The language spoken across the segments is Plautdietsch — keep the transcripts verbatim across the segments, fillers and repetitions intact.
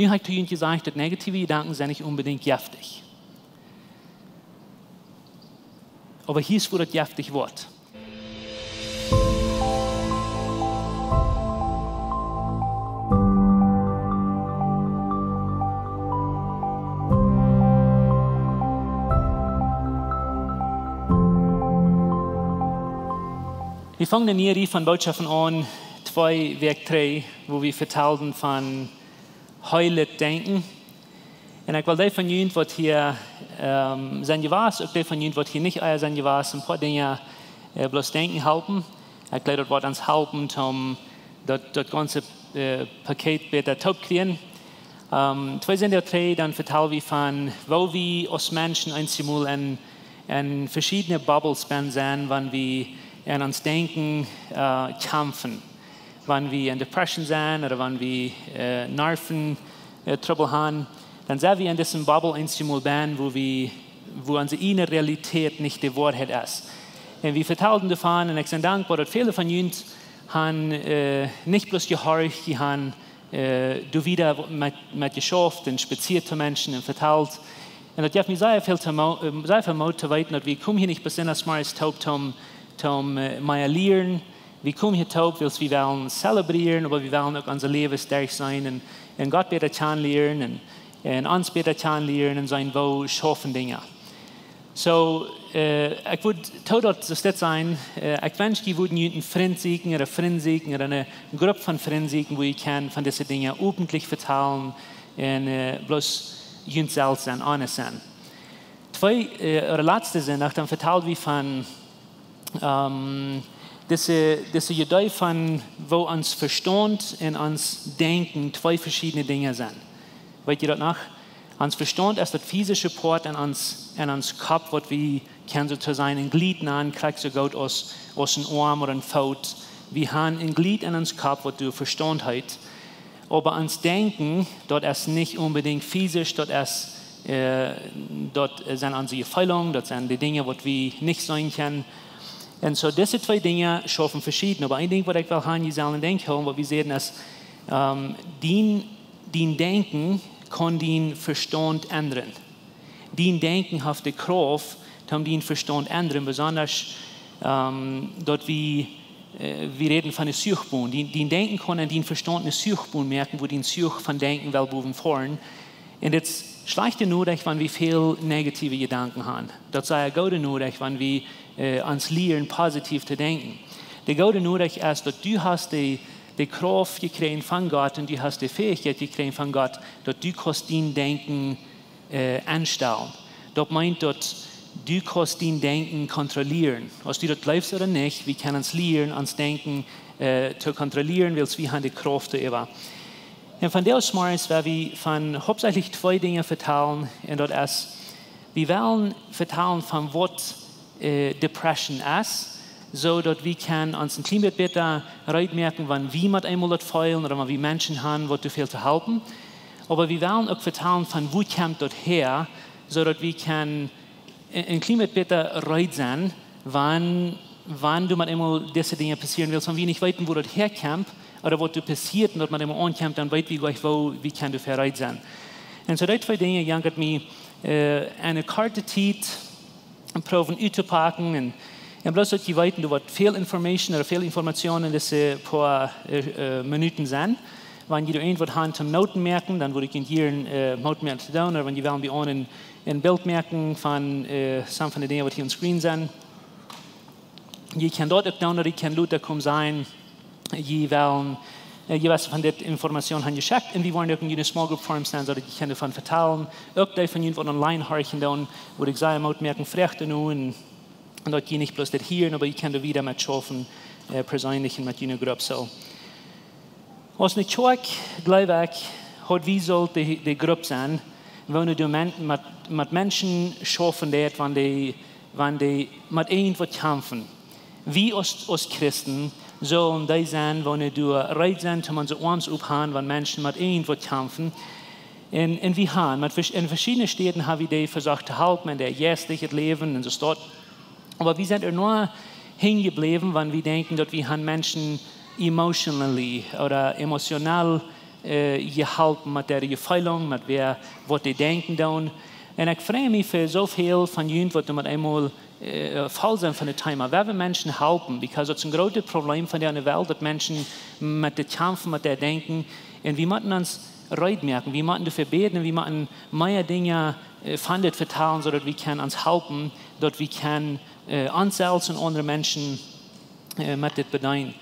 Nu hab ekj to junt jesajcht, daut negative Jedanken sent nich onbedinjt jeftich. Oba hia es, wua daut jeftich woat. Wie fungen eene niee Rieej von Bootschoften aun, twee Wäakj trigj, wua wie vetalden von heelet Denkjen. Un ekj well dee von junt, waut hia, ähm, sent jewast, uk dee von junt, waut hia nich ea sent jewast, een poa Dinja, äh, bloos denkjen halpen. Ekj jleew, daut woat ons halpen, om daut, daut gaunze, äh, Paket bäta toop kjrieen. Ähm, twee Sindach trigj, dan vetald wie von, woo wie aus Menschen eenjemol en, en veschiedne Bubbles bennen sent, wan wie en ons Denkjen, äh, kjamfen. Wan wie en Depression sent ooda wan wie, äh, Nerven, äh, Trubbel haben, dan sent wie en dise Bubble eenjemol bennen, wua wie, wua onse ieejne Realität nich de Woarheit es. Un wie vetalden doavon, un ekj sie dankboa, daut väle von junt haben, äh, nich bloos jehorcht, dee haben, äh, doa wieda met, met jeschauft un spazieet to Menschen un vetalt. Un daut jeft mie sea väl to Mo-, äh, sea väl Moot to weeten, daut wie komen hia nich besonda mau toop om, om, äh, mea lieren. Wie komen hia toop, wiels wie wellen celebrieren, oba wie wellen uk onse Läwes derchseenen un, un Gott bäta kjanen lieren un, un ons bäta kjanen lieren un seenen, woo schaufen Dinja. So, äh, ekj wudd too daut soo dit sennen, äh, ekj wensch, jie wudden junt een Frint sieekjen ooda Frind sieekjen ooda eene Grupp von Frind sieekjen, wua jie kjennen von dise Dinja öffentlich vetalen un, äh, bloos junt selfst sennen, honest sennen. Twee, äh, ooda latste Sindach, dan vetald wie von, ähm, dise, dise Idee von, woo ons Vestaunt un ons Denkjen twee veschiedne Dinja sent. Weet jie daut noch? Ons Vestaunt es daut physische Poat en ons, en ons Kopp, waut wie kjennen soo to sajen een Jlied nanen, krakjt soo goot aus, aus een Oarm ooda een Foot. Wie haben een Jlied en ons Kopp, waut doa Vestaunt heet. Oba ons Denkjen, daut es nich onbedinjt physisch, daut es, äh, daut sent onse Jefeelen, daut sent dee Dinja, waut wie nich seenen kjennen. Un soo, dise twee Dinja schaufen veschieden. Oba een Dinkj, waut ekj well haben, jie sellen em Denkj hoolen, waut wie säden es, ähm, dien, dien Denkjen kaun dien Vestaunt endren. Dien Denkjen haft de Krauft, om dien Vestaunt endren, besonda, ähm, daut wie, äh, wie räden von de Zuchbon. Dien, dien Denkjen kaun en dien Vestaunt eene Zuchbon moaken, wua dien Zuch von Denkjen well bowen foaren. Un dit es schlajchte Norecht, wan wie väl negative Jedanken haben. Daut es eene goode Norecht, wan wie, äh, ons lieren, positiev to denkjen. De goode Norecht es, daut du hast de, de Krauft jekjräajen von Gott un du hast de Fäichkjeit jekjräajen von Gott, daut du kaust dien Denkjen, äh, aunstalen. Daut meent, daut du kaust dien Denkjen kontrollieren. Aus du daut jleefst ooda nich, wie kjennen ons lieren, ons Denkjen, äh, to kontrollieren, wiels wie haben de Krauft doaräwa. Un vondoag zemorjes well wie von hauptsächlich twee Dinja vetalen, un daut es, wie wellen vetalen von waut, äh, Depression es, soo daut wie kjennen ons een kjlien bät bäta reed moaken, wan wie met eemol daut feelen ooda wan wie Menschen haben, waut too väl to halpen. Oba wie wellen uk vetalen von wua kjemt daut häa, soo daut wie kjennen een, een kjlien bät bäta reed sennen, wan, wan doa met eemol dise Dinja passieren, wiels wan wie nich weeten, wua daut häakjemt, ooda waut doa passieet un daut met eemol aunkjemt, dan weet wie nich, woo wie kjennen doafäa reed sennen. Un soo dee twee Dinja jankat mie, äh, eene korte Tiet proowen uttopaken. Un, un bloos daut jie weeten, doa woat väl Information ooda väl Information en dise poa, äh, äh, Minuten sennen. Wan jie doa irjentwaut haben toom Noten moaken, dan wudd ekj junt hia een, äh, Moot moaken to doonen. Ooda wan jie wellen bie ons een, een Bilt moaken von, äh, some von de Dinja, waut hia opp screen sent. Jie kjennen daut uk doonen, ooda jie kjennen lota komen sennen. Jie wellen, äh, jie weeten von dise Information haben jeschekjt un wie woaren uk en june small group forums sennen, soo daut jie kjennen doavon vetalen. Uk dee von junt, waut online horchen doonen, wudd ekj sea Moot moaken, froagt doano un, un daut jie nich bloos dit hieren, oba jie kjennen doa wieda met schaufen, äh, perseenlich un met june Grupp. So. Aus eene Kjoakj, jleew ekj, haud wie sult de, de Grupp sennen, wua wie doa met, met, met Menschen schaufen, dee, wan dee, wan dee met irjentwaut kjamfen. Wie aus, aus Christen sellen dee sennen, wua wie doa reed sent, om onse Oarms optohoolen, wan Menschen met irjentwaut kjamfen. Un, un wie haben, met vers-, en veschiedne Städen haben wie dee vesocht to halpen, en äa jeistlichet Läwen un soo wieda. Oba wie sent doa noch han jebläwen, wan wie denkjen, daut wie haben Menschen emotionally ooda emotional äh, jeholpen met äare Jefeelunk, met wäa, waut dee denkjen doonen. Un ekj frei mie fa soo väl von junt, waut doa met eemol, äh, voll sent von daut Thema. Wie wellen Menschen halpen, because daut es een grootet Problem vondoag enne Welt, daut Menschen met dit kjamfen, met dit denkjen. Un wie motten ons reed moaken, wie motten doafäa bäden, wie motten mea Dinja, äh, von dit vetalen, soo daut wie kjennen ons halpen, daut wie kjennen, äh, ons selfst un aundre Menschen, äh, met dit bedeenen.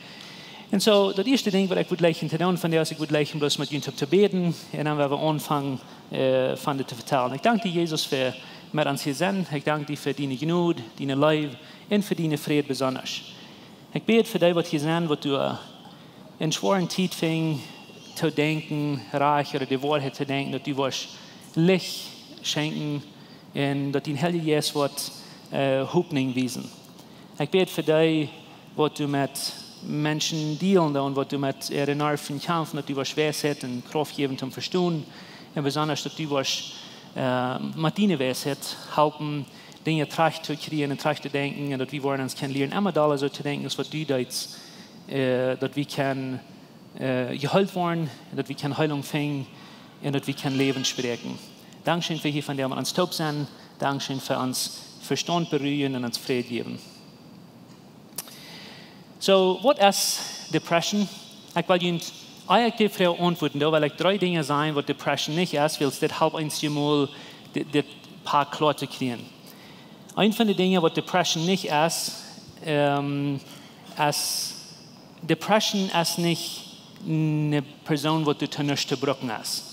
Un soo, daut ieeschte Dinkj, waut ekj wudd jleichen to doonen vondoag, es, ekj wudd jleichen bloos met junt toop to bäden, un dan woa wie aunfangen, äh, von dit to vetalen. Ekj dank die, Jesus, fa met ons hia sennen. Ekj dank die fa diene Jnod, diene Leew un fa diene Fräd besonda. Ekj bäd fa dee, waut hia sent, waut doa, äh, en schwoare Tiet finjen, to denkjen, rajcht ooda de Woarheit to denkjen, daut du woascht Licht schenkjen un daut dien Heilja Jeist woat, äh, Hopninj wiesen. Ekj bäd fa dee, waut doa met Menschen dealen doonen, waut doa met äare Nerven kjamfen, daut du woascht Weisheit un Krauft jäwen toom vestonen. Un besonda daut du woascht, äh, met diene Weisheit halpen, Dinja trajcht to kjrieen un trajcht to denkjen. Un daut wie woaren ons kjennen lieren, emma dolla soo to denkjen, aus waut du deist, äh, daut wie kjennen, äh, jeheelt woaren, un daut wie kjennen Heelunk finjen un daut wie kjennen Läwen spräakjen. Dankscheen fa hia vondoag met ons toop sennen. Dankscheen fa ons Vestaunt beruijen un ons Fräd jäwen. Soo, waut es depression? Ekj well junt eejentlich de Froag auntwuaden, doa well ekj dree Dinja sajen, waut depression nich es, wiels dit halpt ons eemol di-, dit Poat kloa to kjrieen. Eent von de Dinja, waut depression nich es, ähm, es, depression es nich eene Persoon, waut doa to nuscht to brucken es.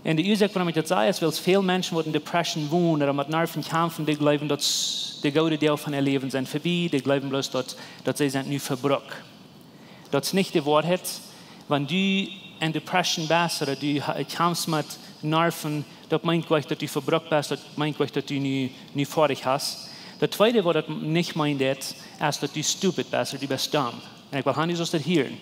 Un de Uasoak, wuarom ekj daut saj, es, wiels väl Menschen, waut en depression wonen ooda met Nerven kjamfen, dee jleewen, daut s-, de goode Doag von äa Läwen sent verbie, dee jleewen bloos, daut, daut see sent nu vebrukt. Daut es nich de Woarheit. Wan du en depression best ooda du ha-, kjamfst met Nerven, daut meent goanich, daut du vebrukt best, daut meent goanich, daut du nu, nu foadich best. Daut tweede, waut daut nich meent, es, daut du stupid best ooda du best domm. Un ekj well han, du sust daut hieren.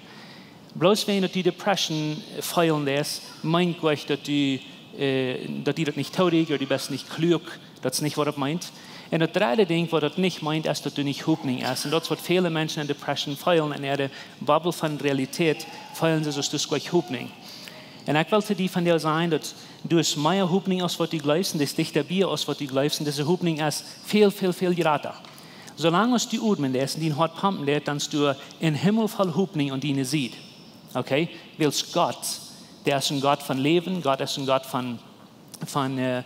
Bloos wäajen daut du depression feelen deist, meent goanich, daut du, äh, daut die daut nich toorieekjt ooda du best nich kluak. Daut es nich, waut daut meent. Un daut dredde Dinkj, waut daut nich meent, es, daut du nich Hopninj hast. Un daut es, waut väle Menschen en depression feelen, en äare Bubble von Realität feelen see, aus daut es goanich Hopninj. Un ekj well to die vondoag sajen, daut du hast mea Hopninj, aus waut du jleefst, un du best dichta bie, aus waut du jleefst, un dise Hopninj es väl, väl, väl jrata. Soo lang aus du odmen deist un dien Hoat pumpen deit, dan hast du een Himmel voll Hopninj aun diene Sied. Okay? Wiels Gott, dee es een Gott von Läwen, Gott es een Gott von, von, äh,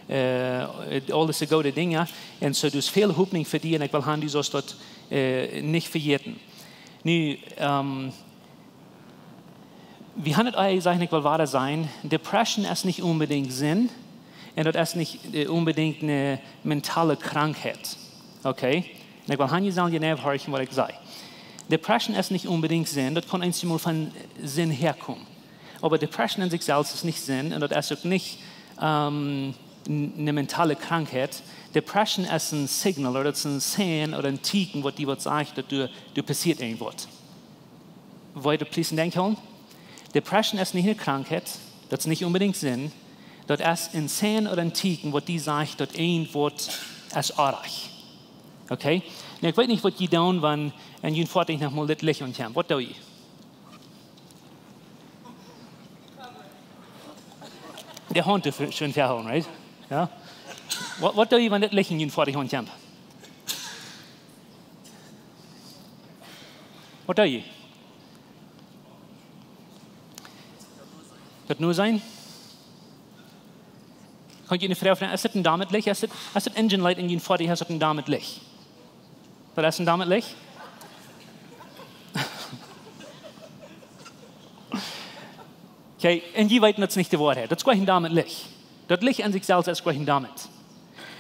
äh, aul dise goode Dinja. Un soo, du hast väl Hopninj fa die un ekj well han, du sust daut, äh, nich vejäten. Nu, ähm, wie haben et eejentlich jesajcht, ekj well wada sajen, depression es nich onbedinjt Sind un daut es nich, äh, onbedinjt eene mentale Krankheit. Okay? Un ekj well han, jie sellen jeneiw horchen, waut ekj saj. Depression es nich onbedinjt Sind, daut kaun eenjemol von Sind häakomen. Oba depression en sikj selfst es nich Sind un daut es uk nich, ähm, n-, eene mentale Krankheit. Depression es een Signal ooda daut es een Sign ooda een Tieekjen, waut die waut sajcht, daut du, du passieet irjentwaut. Woa jie please en Denkj hoolen? Depression es nich eene Krankheit, daut es nich onbedinjt Sind, daut es een Sign ooda een Tieekjen, waut die sajcht, daut irjentwaut es oajch. Okay? Nu, ekj weet nich, waut jie doonen, wan, un jie foadich noch mol dit Licht aunkjemt. Waut doo jie? De Haunt doo scheen väahoolen, right? Jo? Waut, waut doo jie, wan dit Licht en june foadich aunkjemt? Waut doo jie? Daut nu seenen? Kaun ekj eene Froag froagen, es dit een doamet Licht? Es dit, es dit Engine Light en june foadich, es dit een doamet Licht? Daut es een doamet Licht? Okay, un jie weeten, daut es nich de Woarheit. Daut es goanich een doamet Licht. Daut Licht en sikj selfst es goanich een doamet.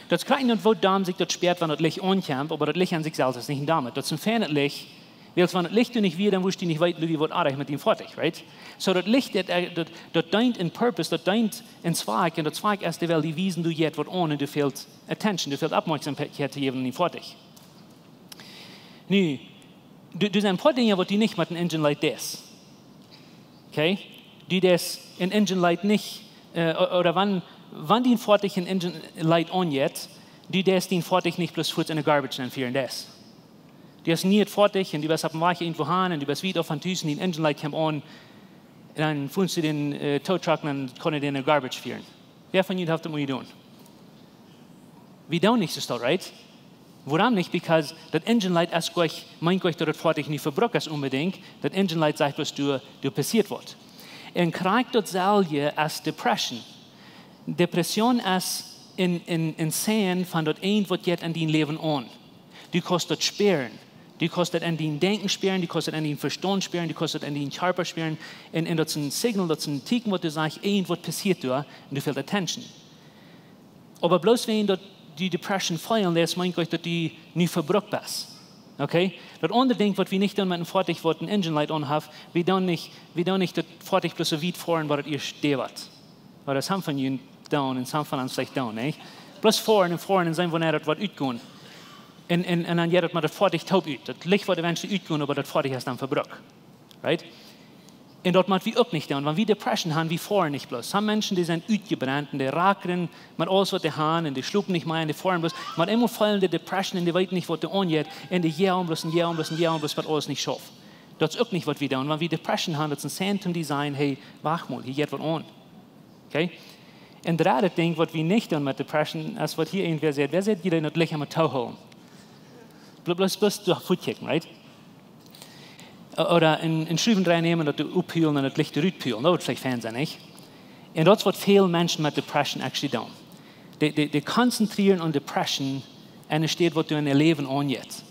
Daut es krakjt daut, woo doam sikj daut spieet, wan daut Licht aunkjemt, oba daut Licht en sikj selfst es nich een doamet. Daut es een feinet Licht, wiels wan daut Licht doa nich wia, dan wurscht du nich weeten, daut wia waut oajch met dien Foatich, right? Soo daut Licht, daut, daut, daut deent een Purpose, daut deent een Zwakj, un daut Zwakj es, dee well die wiesen, doa jeit waut aun, un doa fält attention, doa fält Oppmoakjsomkjeit to jäwen aun dien Foatich. Nu, doa, doa sent een poa Dinja, waut du nich met een Engine Light deist. Okay? Du deist een Engine Light nich, äh, o-, ooda wan, wan dien Foatich een Engine Light aunjeit, du deist dien Foatich nich bloos fuaz en de garbage nenfieren, deist. Du hast een nieet Foatich un du best oppem Wajch irjentwua han un du best wiet auf von Tus un dien Engine Light kjemt aun. dan funs du dän äh, Tow Truck un dan kaun hee dän enne Garbage fieren. Wäa von junt haft daut mol jedonen? Wie doonen nich soo, right? Wuarom nich? Because daut Engine Light es goanich, meent goanich daut daut Foatich nu vebrukt es onbedinjt. Daut Engine Light sajcht bloos, du, du passieet waut. Un krakjt daut selwje es Depression. Depression es een, een, een Sign von daut eent waut jeit en dien Läwen aun. Du kaust daut spieren. Du kaust daut en dien Denkjen spieren, du kaust daut en dien Vestaunt spieren, du kaust daut en dien Kjarpa spieren. Un, un daut es een Signal, daut es een Tieekjen waut du sajchst, eent waut passieet doa, un du feelst attention. Oba bloos wäajen daut du Depression feelen deist, meent goanich daut du nu vebrukt best. Okay? Daut aundre Dinkj waut wie nich doonen met een Foatich waut een Engine Light aun haft, wie doonen nich, wie doonen nich daut Foatich bloos soo wiet foaren waut daut ieescht deit. Oba daut es some von junt doonen un some von ons veleicht doonen, nich? Bloos foaren un foaren un seenen wanea daut woat utgonen. Un, un, un dan jeit daut met daut Foatich toop ut. Daut Licht woat eventually utgonen, oba daut Foatich es dan vebrukt. Right? Un daut mott wie uk nich doonen, wan wie Depression han, wie foaren nich bloos. Some Menschen, dee sent utjebrent un dee rakren met aules waut dee han un dee schlopen nich mea un dee foaren bloos. Oba eemol feelen dee Depression un dee weeten nich waut doa aunjeit un dee joagen bloos un joagen bloos un joagen bloos, waut aules nich schauft. Daut es uk nich waut wie doonen. Wan wie Depression han, daut es een Sign toom die sajen, hey, wacht mol, hia jeit waut aun. Okay? Un daut dredde Dinkj waut wie nich doonen met Depression es waut hia irjentwäa sajcht. Wäa sajcht, jie doonen daut Licht emma toohoolen? Bl-, Bloos, bloos doa fuat kjikjen, right? Ooda een, een Schruwendreia nämen, daut doa opphoolen un daut Licht rutphoolen. Daut wudd veleicht fein sennen, nich? Un daut es waut väl Menschen met Depression actually doonen. Dee, dee, dee konzentrieren aun Depression enne Städ waut doa en äa Läwen aunjeit.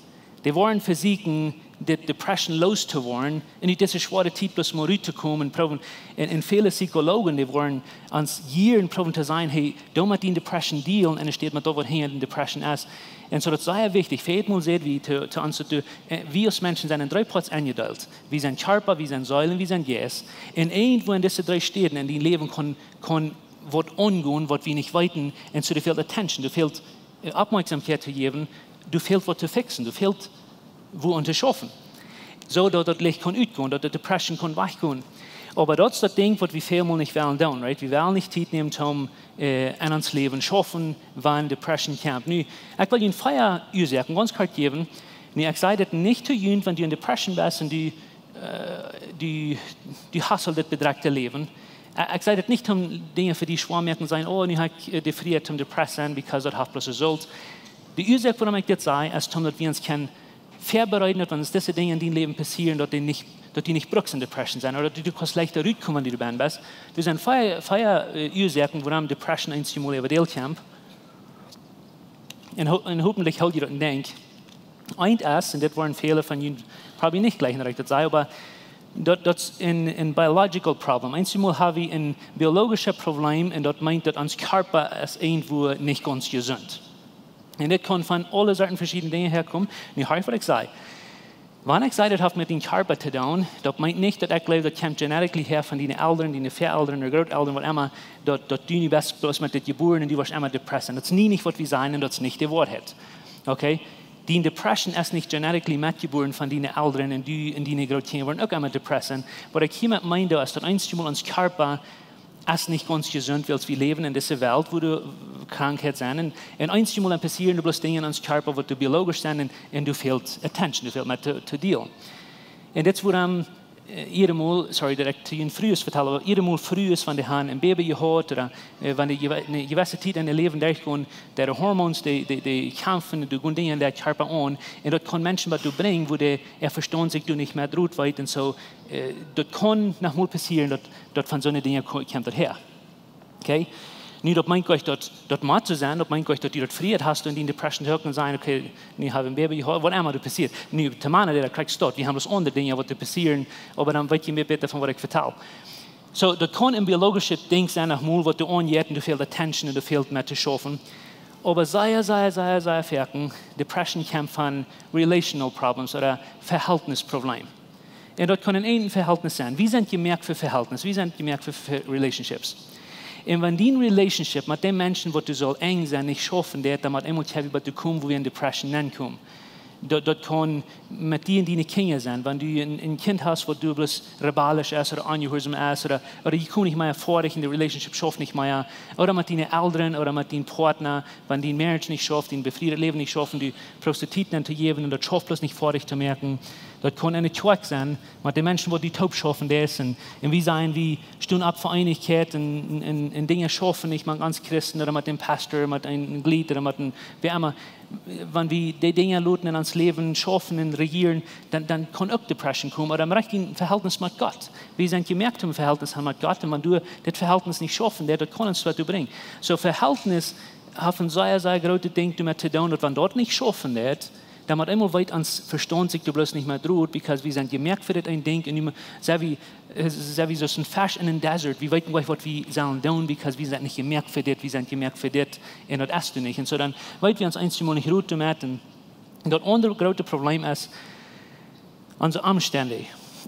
Dee woaren vesieekjen dit Depression loos to woaren un ut dise schwoare Tiet bloos mol rut to komen, proowen. Un, un väle Psychologen, dee woaren ons jieren proowen to sajen, hey, doo met dien Depression dealen, enne Städ met daut waut hinja dän Depression es. Un soo daut es sea wichtich. Väl mol säd wie to, to ons daut du, äh, wie aus Menschen sent en dree Poats enjedeelt. Wie sent Kjarpa, wie sent Seel un wie sent Jeist. Un irjentwua en dise dree Städen en dien Läwen kaun, kaun waut aungonen waut wie nich weeten. Un soo doa fält attention, doa fält äh, Oppmoakjsomkjeit to jäwen, doa fält waut to fixen, doa fält wua aun to schaufen. Soo daut daut Licht kaun utgonen, daut de Depression kaun wajchgonen. Oba daut es daut Dinkj waut wie väl mol nich wellen doonen, right? Wie wellen nich Tiet nämen toom äh, aun ons Läwen schaufen, wan Depression kjemt. Nu, ekj well junt vea Uasoaken gaunz kort jäwen. Nu, ekj saj daut nich to junt, wan du en Depression best un du äh, du, du hast aul dit bedrekjte Läwen. Äh, ekj saj daut nich om Dinja fa die schwoa moaken, sajen, oh, nu hab ekj äh, de Frieheit toom depressed sennen, because daut haft bloos Result. De Uasoak wuarom ekj dit saj, es toom daut wie ons kjennen väabereiden, daut wan dise Dinja en dien Läwen passieren, daut du nich, daut du nich brukst en Depression sennen, ooda daut du kaust leichta rutkomen wan du doa best. Doa sent vea, vea äh, Uasoaken wuarom Depression eenjemol äwa de Welt kjemt. Un, ho un hopentlich hoolt jie daut en Denkj. Eent es, un dit woaren väle von junt probably nich jlikjen daut ekj daut saj, oba daut, daut es een, een biological problem. Eenjemol ha wie een biologischet Problem un daut meent daut ons Kjarpa es irjentwua nich gaunz jesunt. Un dit kaun von aule Sorten veschiedne Dinja häakomen. Nu horch waut ekj saj. Wan ekj saj daut haft met dien Kjarpa to doonen, daut meent nich daut ekj jleew daut kjemt genetically häa von diene Elren, diene Väaelren ooda Grootelren, waut emma, daut, daut du nu best bloos met dit jebuaren un du woascht emma depressed. Daut es nie nich waut wie sajen un daut es nich de Woarheit. Okay? Dien Depression es nich genetically metjebuaren von diene Elren un du un diene Grootkjinja woaren uk emma depressed. Waut ekj hia met meen doo es daut eenjemol ons Kjarpa es nich gaunz jesunt, wiels wie läwen en dise Welt wua doa Krankheit sent. Un, un eenjemol dan passieren doa bloos Dinja en ons Kjarpa waut doa biologisch sent un, un doa fält attention, doa fält met to, to dealen. Un dit es wuarom äh, jiedatmol, sorry daut ekj to junt Frues vetal, oba jiedatmol Frues wan dee han een Baby jehaut ooda äh, wan dee jewe-, ne jewesse Tiet en äa Läwen derchgonen, dee Hormoons, dee, dee, dee kjamfen, dee doonen Dinja en äa Kjarpa aun. Un daut kaun Menschen waut doa brinjen, wua dee äa Vestaunt sikj doa nich mea rut weet un soo, äh, daut kaun noch mol passieren, daut, daut von soone Dinja ko-, kjemt daut häa. Okay? Nu, daut meent goanich daut, daut mott soo sennen, daut meent goanich daut du daut Frieheit hast en diene Depression to hocken un sajen, okay, nu hab ekj een Baby jehaut, waut emma doa passieet. Nu, to Mana, daut kjrichst du daut, wie han bloos aundre Dinja waut doa passieren, oba dan weet jie mea bäta von waut ekj vetal. Soo, daut kaun een biologischet Dinkj sennen, noch mol waut doa aunjeit un doa fält attention un doa fält met to schaufen. Oba sea, sea, sea, sea foaken, Depression kjemt von relational problems ooda Vehältnisproblem. Un daut kaun en een Vehältnis sennen. Wie sent jemoakt fa Vehältnis, wie sent jemoakt fa, fa relationships. Un wan dien relationship met dee Menschen waut du saust enj sennen nich schaufen deit, dan mott eemol kjennen wie bie to komen wua wie en Depression nenkomen. Daut, daut kaun met die un diene Kjinja sennen. Wan du een, een Kjint hast, waut du bloos rebellisch es ooda onjehuarsom es, ooda, ooda jie komen nich mea foadich un de relationship schauft nich mea, ooda met diene Elren ooda met dien Partner, wan dien marriage nich schauft, dien befriedet Läwen nich schauft, un du proostest Tiet nenn to jäwen un daut schauft bloos nich foadich to moaken. Daut kaun enne Kjoakj sennen, met de Menschen, waut du toop schaufen deist, un, un wie sajen, wie stonen opp fa Eenichkjeit un, un, un Dinja schaufen nich met ons Christen ooda met däm Pastor, met een Jleet ooda met een, wäa emma. Wan wie dee Dinja loten en ons Läwen schaufen un rejieren, dan, dan kaun uk depression komen. Ooda em rajchten Vehältnis met Gott. Wie sent jemoakt om een Vehältnis to han met Gott, un wan du dit Vehältnis nich schaufen deist, daut kaun ons waut brinjen. Soo, Vehältnis haft een sea, sea grootet Dinkj doamet to doonen, daut wan daut nich schaufen deit, dan met eemol weet ons Vestaunt sikj doa bloos nich mea drot, because wie sent jemoakt fa dit eene Dinkj, un nu sent wie, äh, sent wie soo aus een Fesch en een desert. Wie weeten nich, waut wie sellen doonen, because wie sent nich jemoakt fa dit, wie sent jemoakt fa dit, un daut es doa nich. Un soo dan weet wie ons eenjemol nich Rot doamet. Un daut aundre groote Problem es onse Omstend.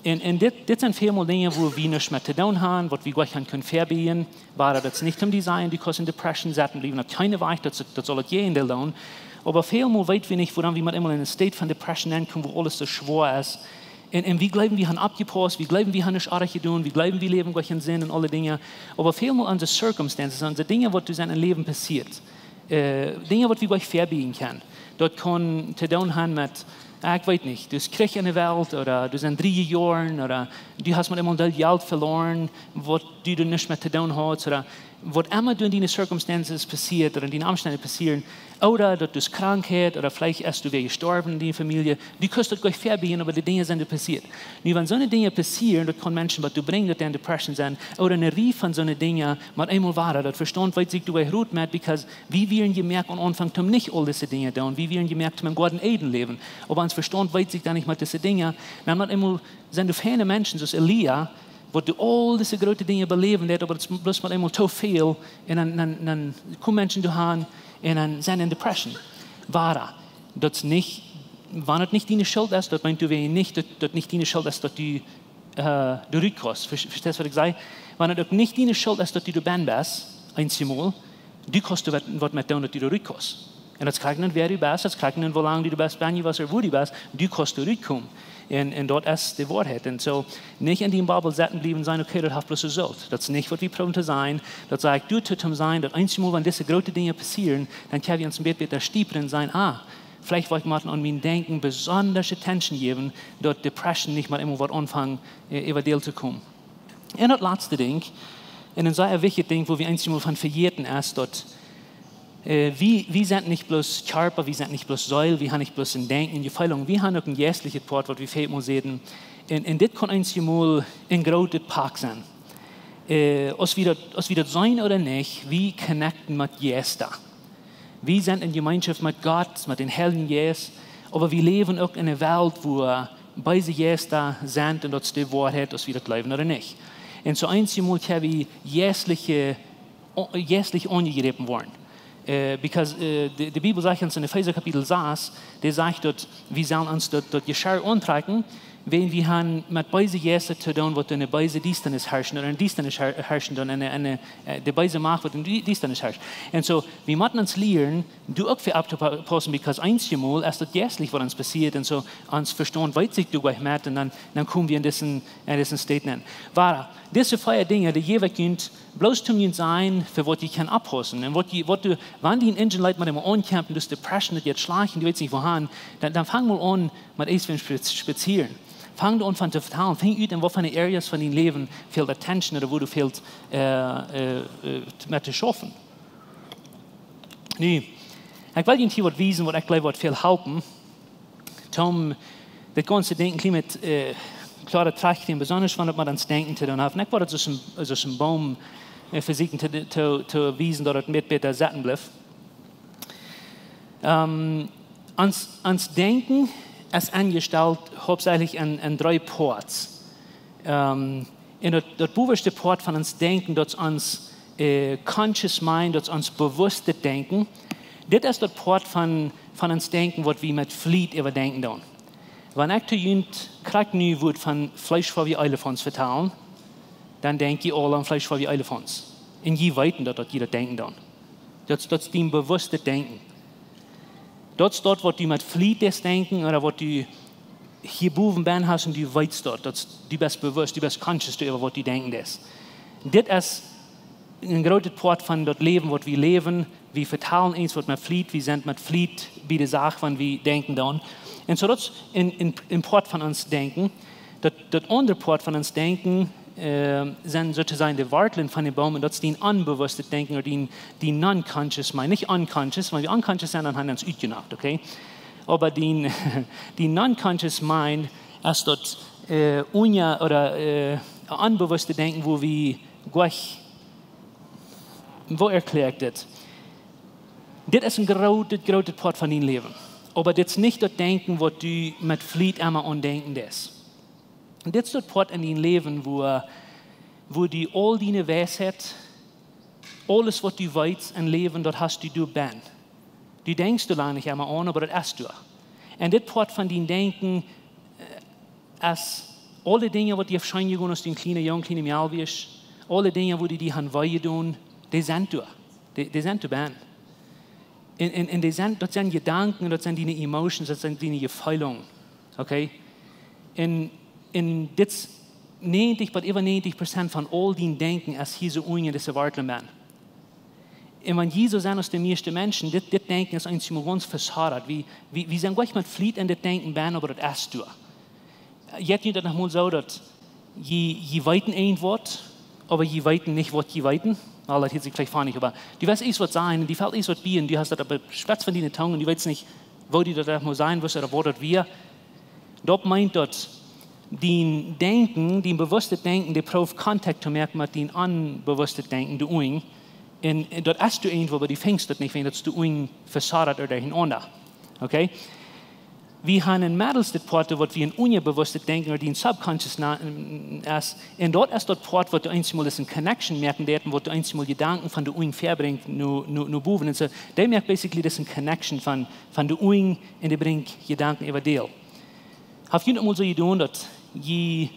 Un, un dit, dit sent väl mol Dinja, wua wie nuscht met to doonen han, waut wie goanich han kunnen vebieejen. Wada, daut es nich om to sajen, du kaust en depression setten bliewen, opp kjeenen Wajch, daut, daut saul daut Jäajendeel doonen. Oba väl mol weet wie nich, wuarom wie met eemol en een state von depression aunkomen, wua aules soo schwoa es. Un, un wie jleewen, wie han oppjepaust, wie jleewen, wie han nuscht oajch jedonen, wie jleewen, wie läwen goanich en Sind un aule Dinja. Oba väl mol onse circumstances, onse Dinja, waut doa sent em Läwen passieet, äh, Dinja, waut wie goanich vebieejen kjennen. Daut kaun to doonen han met, ah, ekj weet nich, du hast Kjrich en de Welt, ooda du sent dree jejoaren, ooda du hast met eemol een Deel Jelt veloaren, waut du doa nuscht met to doonen hast, ooda waut emma doa en diene circumstances passieet, ooda en diene Omstend passieren, ooda daut du Krankheit, ooda veleicht es doa wäa jestorwen en diene Famielje, du kaust daut goanich vebieejen, oba dee Dinja sent doa passieet. Nu, wan soone Dinja passieren, daut kaun Menschen waut doa brinjen, daut dee en depression sent, ooda eene Rieej von soone Dinja, met eemol wada, daut Vestaunt weet sikj doa goanich Rot met, because wie wieren jemoakt aum Aunfank om nich aul dise Dinja to doonen. Wie wieren jemoakt om em Goaden Eden läwen. Oba ons Vestaunt weet sikj dan nich met dise Dinja. Dan met eemol sent doa feine Menschen, soo aus Elia, waut doa aul dise groote Dinja beläwen deed, oba daut es bloos met eemol too väl. Un dan, dan, dan komen Menschen doa han un dan sent en depression. Wada, daut es nich, wan daut nich diene Schult es, daut meent doawäajen nich, daut, daut nich diene Schult es, daut du, äh, doa rutkommst. Ver-, vesteist, waut ekj saj? Wan daut uk nich diene Schult es, daut du doa benn best, eenjemol, du kaust doa waut, waut met doonen, daut du doa rutkommst. Un daut es krakjt endoont, wäa du best, daut es krakjt endoont, woo lang du doa best benn jewast ooda wua du best, du kaust doa rutkomen. Un, un daut es de Woarheit. Un soo, nich en dien Bubble sitten bliewen, sajen, okay, daut haft bloos jesullt. Daut es nich, waut wie proowen to sajen. Daut saj ekj doa too, om to sajen, daut eenjemol, wan dise groote Dinja passieren, dan kjenn wie ons een bät bäta stiepren un sajen, ah, veleicht woa ekj mol aun mien Denkjen besondasch Attention jäwen, daut depression nich met eemol woat aunfangen, äh, äwa däl to komen. Un daut latste Dinkj, un een sea wichtjet Dinkj, wua wie eenjemol von vejäten, es daut, äh, wie, wie sent nich bloos Kjarpa, wie sent nich bloos Seel, wie han nich bloos een Denkjen un Jefeelunk, wie han uk een jeistlichet Poat, waut wie väl mol säden. Un, un dit kaun eenjemol een grootet Pak sennen. Äh, aus wie daut, aus wie daut seenen ooda nich, wie connecten met Jeista. Wie sent en Jemeenschoft met Gott, met dän Heiljen Jeist, oba wie läwen uk en eene Welt, wua beese Jeista sent, un daut es de Woarheit, aus wie daut jleewen ooda nich. Un soo eenjemol kjenn wie jeistlich, äh, o-, jeistlich aunjegräpen woaren. Äh, because, äh, de, de Bibel sajcht ons en Efeesa Kapitel sas, dee sajcht, daut wie sellen ons daut, daut Jeschirr auntrakjen, wan wie han met beese Jeista to doonen, waut en de beese Diestanis harschen, ooda en Diestanis har-, harschen doonen, en, en, äh, de beese Macht, waut en Di-, Diestanis harscht. Un soo, wie motten ons lieren, doa uk fa opptopaussen, because eenjemol es daut jeistlich, waut ons passieet, un soo, ons Vestaunt weet sikj doa goanich met, un dan, dan komen wie en disen, en disen State nenn. Wada, dise vea Dinja, dee jäw ekj junt bloos om junt to sajen, fa waut jie kjennen oppaussen. Un waut jie, waut du, wan dien Engine Light met eemol aunkjemt, un du hast depression, daut jeit schlajcht, un du weetst nich wua han, dan, dan fang mol aun met eent von spaz-, spazieren. Fang doa aun von to vetalen. Finj ut, en waut fa areas von dien Läwen fält Attention ooda wua du fält, äh, äh, äh, met to schaufen. Nu, ekj well junt hia waut wiesen, waut ekj jleew, waut väl halpen. Om dit gaunze Denkjen kjlien bät, äh, kloara trajcht to kjrieen, besondasch wan daut met ons Denkjen to doonen haft. Un ekj wull daut soo aus een, soo aus een Boom, äh, vesieekjen to, to, to wiesen, daut daut een bät bäta setten blift. Ähm, ons, ons Denkjen es enjestalt hauptsächlich en, en dree Poats. Ähm, un daut, daut bowaschte Poat von ons Denkjen, daut es ons, äh, conscious mind, daut es ons bewusstet Denkjen. Dit es daut Poat von, von ons Denkjen, waut wie met Fliet äwadenkjen doonen. Wan ekj to junt krakjt nu wudd von Fleesch fa wie Elefants vetalen, dan denkj jie aula aun Fleesch fa wie Elefants. Un jie weeten daut, daut jie daut denkjen doonen. Daut, daut es dien bewusstet Denkjen. Daut es daut, waut du met Fliet deist denkjen, ooda waut du hia bowen benn hast un du weetst daut, daut du best bewusst, du best conscious doaräwa, waut du denkjen deist. Dit es een grootet Poat von daut Läwen, waut wie läwen. Wie vetalen eens waut met Fliet, wie sent met Fliet bie de Sach, wan wie denkjen dan. Un soo daut es een, een, een Poat von ons Denkjen. Daut, daut aundre Poat von ons Denkjen, äh, sent soo to sajen de Wartlen von dän Boom, un daut es dien onbewusstet Denkjen, ooda dien, dien non-conscious mind. Nich unconscious, wan wie unconscious sent, dan haben wie ons utjenocht, okay? Oba dien, dien non-conscious mind es daut, äh, unja-, ooda, äh, onbewusstet Denkjen, wua wie jlikj, woo erkjläa ekj dit? Dit es een grootet, grootet Poat von dien Läwen. Oba dit es nich daut Denkjen, waut du met Fliet emma aun denkjen deist. Dit es daut Poat en dien Läwen, wua, wua du aul diene Weisheit, aules, waut du weetst em Läwen, daut hast du doa benn. Du denkjst doa lang nich emma aun, oba daut es doa. Un dit Poat von dien Denkjen, äh, es aule Dinja, waut die scheen jegonen, aus du een kjliena Jung, kjliene Mejal wieescht, aule Dinja, wua die, die haben wee jedonen, dee sent doa. Dee, dee sent doa benn. Un, un, un dee sent, daut sent Jedanken, daut sent diene emotions, daut sent diene Jefeelungen. Okay? Un, un dit es näajentich bat äwa näajentich Prozent von aul dien Denkjen es hia soo unja dise Wartlen benn. Un wan jie soo sent aus de mieeschte Menschen, dit, dit Denkjen es eensjemol gaunz vesadat. Wie, wie, wie sent jlikj met Fliet en dit Denkjen benn, oba daut es doa. Jeit junt daut noch mol soo, daut jie, jie weeten een Wuat, oba jie weeten nich, waut jie weeten? Well, daut hieet sikj veleicht funny, oba du west eens waut sajen, un die felt eens waut bie, un du hast daut opp de Spetz von diene Tung, un du weetst nich, woo du daut mol sajen wurscht, ooda waut daut wia. Daut meent daut dien Denkjen, dien bewusstet Denkjen, dee proowt Contact to moaken met dien onbewusstet Denkjen, de Uagen. Un, un daut es doa irjentwua, oba du finjst daut nich, wiels daut es doa unjen vesadat ooda derchenaunda. Okay? Wie haben een meddelstet Poat, waut wie een unjabewusstet Denkjen ooda dien subconscious na-, es. Un daut es daut Poat, waut doa eensjemol dise connection moaken deit un waut doa eensjemol Jedanken von de Uagen verbrinjt no, no, no bowen. Un soo, dee moakt basically dise connection von, von de Uagen un dee brinjt Jedanken äwa däl. Hab jie daut mol soo jedonen, daut jie,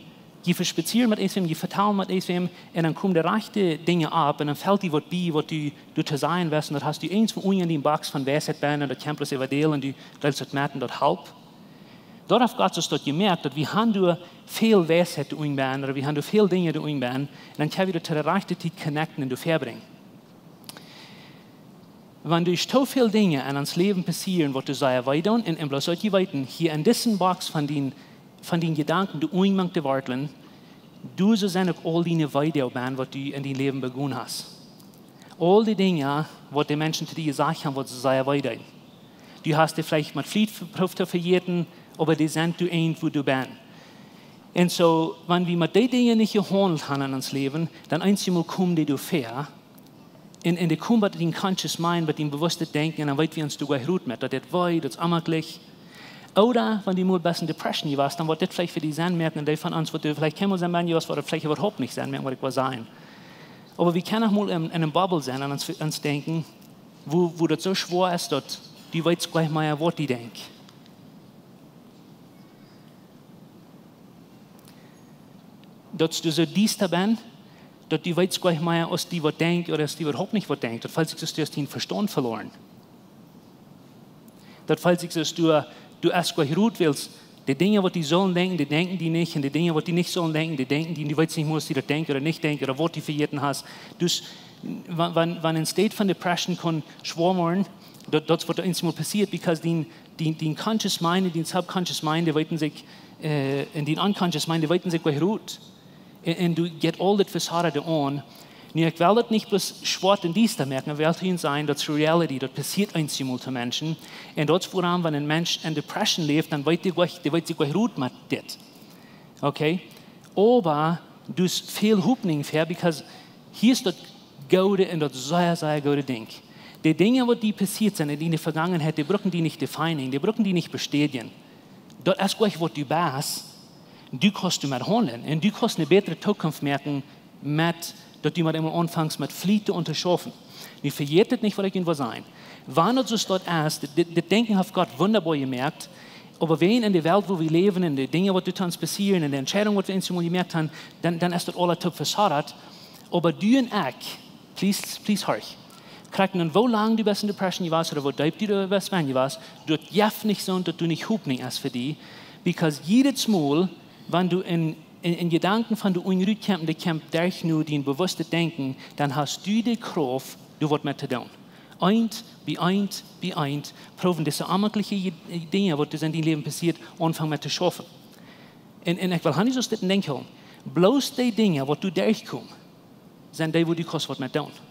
jie vespazieren met eent wäm, jie vetalen met eent wäm, un dan komen de rajchte Dinja opp, un dan felt die waut bie, waut du, du to sajen west, un daut hast du irjentwua unjen dien Box von Weisheit benn, un daut kjemt bloos äwa däl, un du deelst daut met, un daut halpt. Doa haft Gott soo daut jemoakt, daut wie haben doa väl Weisheit doa unjen benn, ooda wie haben doa väl Dinja doa unjen benn, un dan kjenn wie daut to de rajchte Tiet connecten un doa verbrinjen. Wan doa too väl Dinja en ons Läwen passieren, waut doa sea wee doonen, un, un bloos soo daut jie weeten, hia en disen Box von dien, von dien Jedanken, doa unjen mank de Wartlen, doa sent uk aul diene Weedoag benn, waut du en dien Läwen begonen hast. Aul dee Dinja, waut de Menschen to die jesajcht haben, waut sea wee doonen. Du hast dee veleicht met Fliet ve-, proowt to vejäten, oba dee sent doa irjentwua doa benn. Un soo, wan wie met dee Dinja nich jehaundelt haben en ons Läwen, dan eensjemol komen dee doa väa, un, un dee komen bie dien conscious mind, bie dien bewusstet Denkjen, un dan weet wie ons doa jlikj rut met, daut dit wee, daut es onjemakjlich. Ooda wan du mol best en depression jewast, dan woat dit veleicht fa die Senn moaken, un dee von ons, waut doa veleicht kjeenmol sent benn jewast, woat daut veleicht äwahaupt nich Senn moaken, waut ekj well sajen. Oba wie kjennen noch mol en, en eene Bubble sennen, en ons, ons Denkjen, wua, wua daut soo schwoa es, daut du weetst jlikj mea, waut die denkjt. Daut du soo diesta best, daut du weetst jlikj mea, aus die waut denkjt, ooda aus die äwahaupt nich waut denkjt. Daut felt sikj, aus du hast dienen Vestaunt veloaren. Daut felt sikj, aus du, du hast jlikj rut, wiels de Dinja, waut die sullen denkjen, dee denkjen die nich. Un de Dinja, waut die nich sullen denkjen, dee denkjen die. Un du weetst nich mea, aus die daut denkjt ooda nich denkjt, ooda waut die vejäten hast. Dus, wan, wan, wan een State von Depression kaun schwoa woaren, daut, daut es waut eensjemol passieet, because dien, dien, dien conscious mind un dien subconscious mind, dee weeten sikj, äh, un dien unconscious mind, dee weeten sikj jlikj rut. Un, un du jeist aul dit Vesaden aun. Nu, ekj well daut nich bloos schwoat un diesta moaken, ekj well hia sajen, daut es reality, daut passieet eensjemol to Menschen. Un daut es wuarom, wan een Mensch en Depression läft, dan weet hee jlikj, dee weet sikj jlikj rut met dit. Okay? Oba du hast väl Hopninj ver, because hia es daut goode un daut sea, sea goode Dinkj. De Dinja, waut die passieet sent en de Vegangenheit, dee brucken die nich definen, dee brucken die nich bestädjen. Daut es jlikj, waut du best. Du kaust doamet haundlen un du kaust eene bätre Zukunft moaken met daut du mau emol aunfangst met Fliet to unjaschaufen. Nu vejät daut nich, waut ekj junt well sajen. Wan daut soo es, daut es, dit, dit, dit Denkjen haft Gott wundaboa jemoakt, oba wan en de Welt, wua wie läwen, un de Dinja, waut doa to ons passieet, un de Entscheidunk, waut wie eensjemol jemoakt haben, dan, dan es daut aules too vesadat. Oba du un ekj, please, please horch, Krakjt dan, woo lang du best en depression jewast ooda woo deep du doa best benn jewast, daut jeft nich soont daut du nich Hopninj hast fa die. Because jiedet Mol, wan du en, en, en Jedanken von de Unrut kjemst, dee kjemt derch nu dien bewusstet Denkjen, dan hast du de Krauft, doa waut met to doonen. Eent bie eent bie eent, proowen dise onmäajliche Je-, Dinja, waut doa en dien Läwen passieet, aunfangen met to schaufen. Un, un ekj well han, soo aus dit en Denkj hoolen. Bloos dee Dinja, waut doa derchkomen, sent dee, wua du kaust waut met doonen.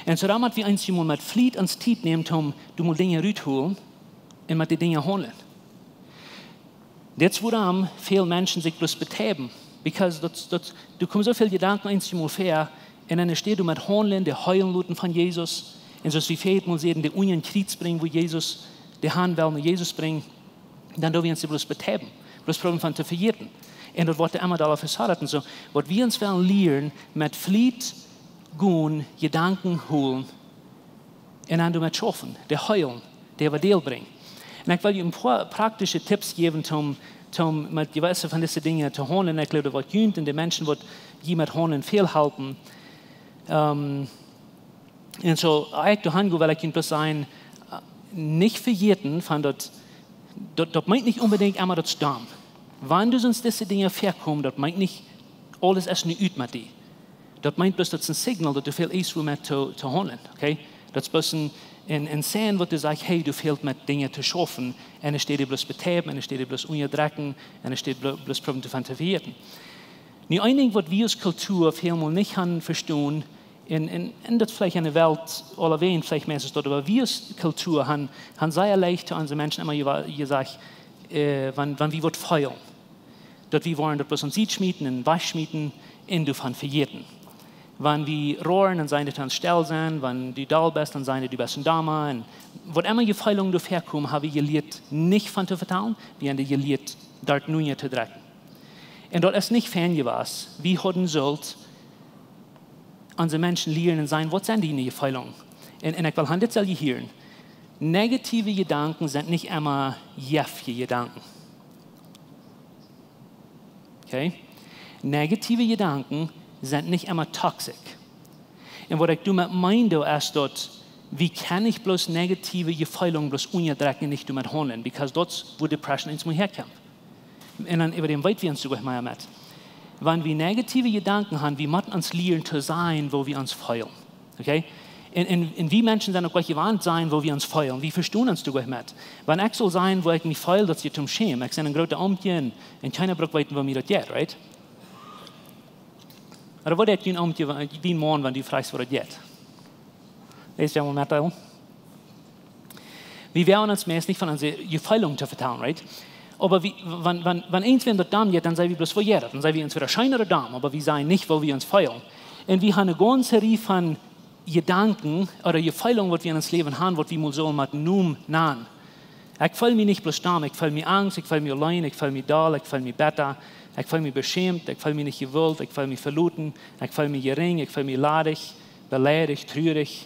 Un soo dan mott wie eenjemol met Fliet ons Tiet nämen, om doa mol Dinja rut to hoolen un met dee Dinja haundlen. Dit es wuarom väl Menschen sikj bloos beteiben. Because daut, daut, doa komen soo väl Jedanken eenjemol väa, un dan steit doa met haundlen, dee heelen loten von Jesus. Un soo aus wie väl mol säden, dee unja daut Kjriez brinjen, wua Jesus, dee han well no Jesus brinjen, dan doo wie ons dee bloos beteiben. Bloos proowen von to vejäten. Un daut woat emma dolla vesadat un soo. Waut wie ons wellen lieren, met Fliet gonen, Jedanken hoolen, un dan doamet schaufen, dee heelen, dee äwa Deel brinjen. Un ekj well junt en poa praktische Tipps jäwen, om, om met jewesse von dise Dinja to haundlen. Ekj jleew, waut junt un de Menschen, waut jie met haundlen, väl halpen. Ehm, un soo, ekj doa han go, well ekj junt bloos sajen, eh, nich vejäten von daut, daut, daut meent nich onbedinjt emma daut es domm. Wan du sitst dise Dinja väakomen, daut meent nich, aules es nu ut met die. Daut meent bloos, daut es en signal, daut du väl eist, wua met to, to haundlen, okay? Daut es bloos en, en, en sign, waut doa sajcht, hey, du fält met Dinja to schaufen. Un enne Städ bloos beteiben, enne Städ bloos unjadrekjen, enne Städ blo-, bloos proowen to von to vejäten. Nu, een Dinkj, waut wie aus Kultua väl mol nich han vestonen, un, un, un daut veleicht enne Welt aulawäajen veleicht meist es daut, oba wie aus Kultua han, han sea leicht to onse Menschen emma jewa-, jesajcht, eh, wan, wan wie waut feelen, daut wie woaren daut bloos aun de Sied schmieten un wajchschmieten un doavon vejäten. Wan wie roaren, dan sajen dee, daut ons stell sennen, wan du doll best, dan sajen dee, du best een Domma. Un waut emma Jefeelungen doa väakomen, ha wie jelieet nich von to vetalen, wie han dee jelieet, doa nunja to drekjen. Un daut es nich fein jewast. Wie hauden sult onse Menschen lieren un sajen, waut sent diene Jefeelungen? Un, un ekj well han, dit sell jie hieren. Negative Jedanken sent nich emma jeftje Jedanken. Okay? Negative Jedanken sent nich emma toxic. Un waut ekj doamet meen, doa es daut, wie kjennen nich bloos negative Jefeelungen bloos unjadrekjen un nich doamet haundlen, because daut es, wua depression eensmol häakjemt. Un dan äwa däm weet wie ons soo goot mea met. Wan wie negative Jedanken han, wie motten ons lieren to sajen, woo wie ons feelen. Okay? Un, un, un wie Menschen sent uk goot jewant sajen, woo wie ons feelen. Wie vestonen ons soo goot met. Wan ekj saul sajen, woo ekj mie feel, daut es toom schämen. Ekj sie een groota Omtje un, un kjeena brukt weeten, woo mie daut jeit, right? Ooda waut deit een Omtje, wa-, dien Maun, wan du froagst, woo daut jeit? Weetst du, waut ekj meen? Wie woaren ons meist nich von onse Jefeelungen to vetalen, right? Oba wie, wan, wan, wan eent wäm daut domm jeit, dan saj wie bloos, woo jeit daut? Dan saj wie entwäda scheen ooda domm, oba wie sajen nich, woo wie ons feelen. Un wie han eene gaunze Rieej von Jedanken ooda Jefeelungen, waut wie en ons Läwen han, waut wie mol sellen met Nomen nanen. Ekj feel mie nich bloos domm, ekj feel mie angst, ekj feel mie auleen, ekj feel mie doll, ekj feel mie betta, ekj feel mie beschämt, ekj feel mie nich jewult, ekj feel mie veloten, ekj feel mie jerinj, ekj feel mie ladich, beleidicht, trurich,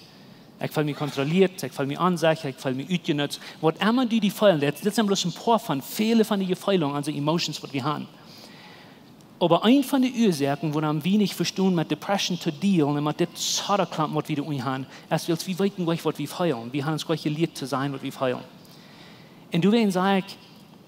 ekj feel mie kontrolieet, ekj feel mie onsecha, ekj feel mie utjenutzt. Waut emma du die feelen, dit, dit sent bloos een poa von väle von dee Jefeelungen, onse emotions, waut wie han. Oba eent von dee Uasoaken, wuarom wie nich vestonen met depression to dealen un met dit Sodaklompen, waut wie doa unja han, es wiels wie weeten nich, waut wie feelen. Wie han ons nich jelieet to sajen, waut wie feelen. Un doawäajen saj ekj,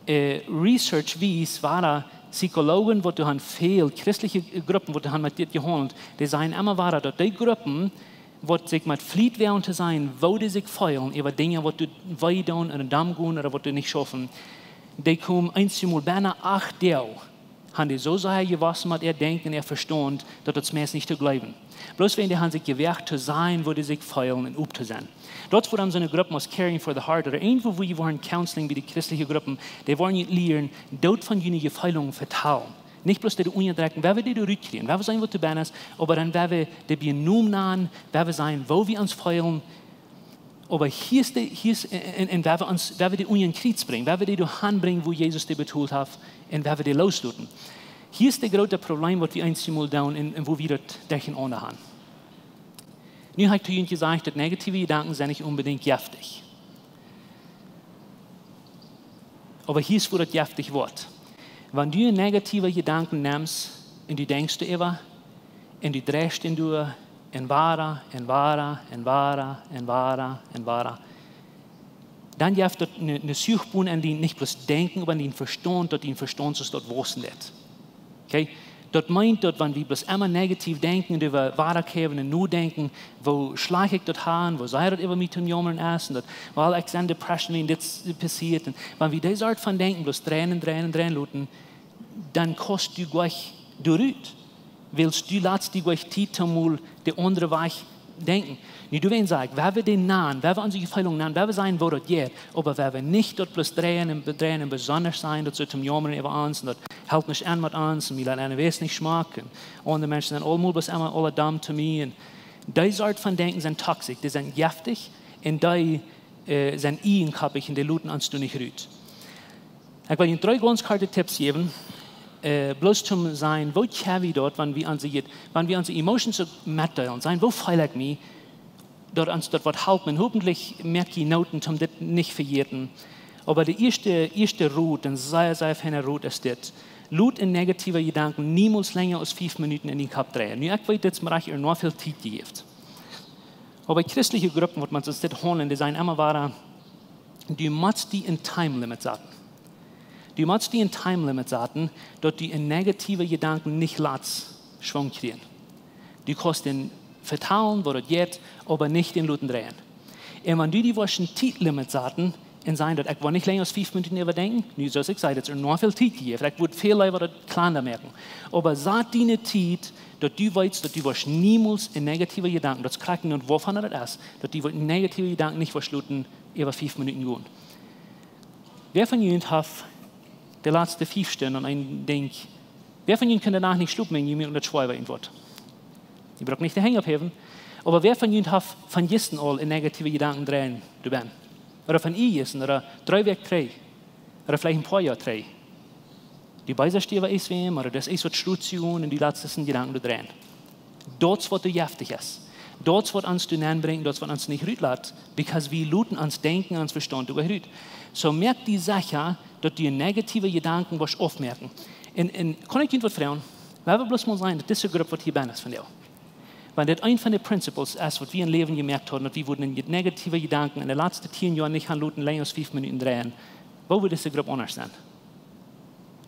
eh, Research wiest, wada Psychologen, waut doa han väl christelje, eh, Gruppen, waut doa han met dit jehaundelt, dee sajen emma wada, daut dee Gruppen, waut sikj met Fliet woaren to sajen, woo dee sikj feelen, äwa Dinja, waut doa wee doonen un domm gonen ooda waut doa nich schaufen, dee komen eensjemol benne acht Doag, han dee soo sea jewossen met äa Denkjen un äa Vestaunt, daut daut meist nich to jleewen. Bloos wäajen dee han sikj jewoagt to sajen, woo dee sikj feelen un op to sennen. Daut es wuarom soone Gruppen aus Caring for the Heart ooda irjentwua, wua jie woaren Counseling bie dee christelje Gruppen, dee woaren junt lieren, daut von june Jefeelungen vetalen. Nich bloos dee unjadrekjen, wie woaren dee rutkjrieen, wie woaren sajen, waut doa benne es, oba dan wie woaren dee bie Nomen nanen, wie woaren sajen, woo wie ons feelen, oba hia es dee, hia es, un, un, un wie woaren ons, wie woaren dee unja daut Kjriez brinjen, wie woaren dee doahan brinjen, wua Jesus dee betolt haft, un wie woaren dee loosloten. Hia es daut groote Problem, waut wie eensjemol doonen un, un wua wie daut derchenaunda han. Nu hab ekj to junt jesajcht, daut negative Jedanken sent nich onbedinjt jeftich. Oba hia es, wua daut jeftich woat. Wan du negative Jedanken nemst un du denkjst doaräwa un du dreist dän doa Un wada, un wada, un wada, un wada, un wada. Dan jeft daut ne, ne Suchbon aun dien, nich bloos Denkjen, oba aun dien Vestaunt, daut dien Vestaunt soo daut wausen deit. Okay? Daut meent daut, wan wie bloos emma negativ denkjen un äwa wada kjäwen un nodenkjen, woo schlajcht ekj daut ha, woo sea daut äwa mie to jaumren es, un daut, well, ekj sie depressed, wan dit passieet, un wan wie dee Sort von Denkjen bloos dreien un dreien un dreien loten, dan kost du jlikj doarut. Wiels du latst die jlikj Tiet toom mol de aundre Wajch denkjen. Nu, du, wan ekj saj, wie woaren dee nanen, wie woaren onse Jefeelungen nanen, wie woaren seenen, woo daut jeit, oba wie woaren nich daut bloos dreien un bedreien un besondasch sennen, daut see toom jaumren äwa ons, un daut halpt nich aun met ons, un wie laten an, wie sent nich schmock, un aundre Menschen sent aulemol bloos emma aule domm to mie, un dee Sort von Denkjen sent toxisch, dee sent jeftich, un dee, äh, sent ieejenkoppich, un dee loten ons doa nich rut. Ekj well junt dree gaunz korte Tipps jäwen, äh, bloos toom seenen, woo kjenn wie daut, wan wie onse, wan wie onse Emotions uk metdeelen, seenen, woo feel ekj mie, daut ons daut woat halpen. Un hopentlich moak jie Noten, om dit nich vejäten. Oba de ieeschte, ieeschte Rot, un sea, sea feina Rot es dit. Lot negative Jedanken niemols lenja aus fief Minuten en dien Kopp dreien. Nu, ekj weet, dit es mau rajcht, ea noch väl Tiet jejäft. Oba christelje Gruppen, waut maun soo dit haundlen, dee sajen emma wada, du motst die een Time Limit saten. Du motst die een Time Limit saten, daut du en negative Jedanken nich latst Schwung kjrieen. Du kaust dän vetalen, woo daut jeit, oba nich dän loten dreien. Un wan du die woascht een Tiet Limit saten un sajen, daut ekj woa nich lenja aus fief Minuten äwadenkjen, nu, soo aus ekj saj, daut es ea noch väl Tiet jejäft, ekj wudd väl leewa daut kjlanda moaken. Oba sat die ne Tiet, daut du weetst, daut du woascht niemols en negative Jedanken, daut es krakjt, un woavon daut es, daut du woascht negative Jedanken nich woascht loten äwa fief Minuten gonen. Wäa von junt haft de latste fief Stunden aun een Dinkj, wäa von junt kunn de Nacht nich schlopen, wan jie moakten daut schwoa wea irjentwaut? Jie brucken nich de Henj opphäwen, oba wäa von junt haft von jistren aul en negative Jedanken dreien doabennen? Ooda von ea jistren, ooda dree Wäakj trigj, ooda veleicht een poa Joa trigj? Du beest die äwa irjentwäm, ooda du hast irjentwaut schlonen un du latst disen Jedanken doa dreien. Daut es waut doa jeftich es. Daut es waut ons doa nenbrinjt, daut es waut ons nich rutlat, because wie loten ons Denkjen, ons Vestaunt doa rut. Soo moak die secha, daut du negative Jedanken woascht aufmoaken. Un, un kaun ekj junt waut froagen? Wie haben bloos mol seenen, daut dise Grupp waut hia bennen es von die. Wan dit eent von de principles es, waut wie em Läwen jemoakt hauden, daut wie wudden negative Jedanken en de latste tieen Joa nich han loten lenja aus fief Minuten dreien, woo wudd dise Grupp aundasch sennen?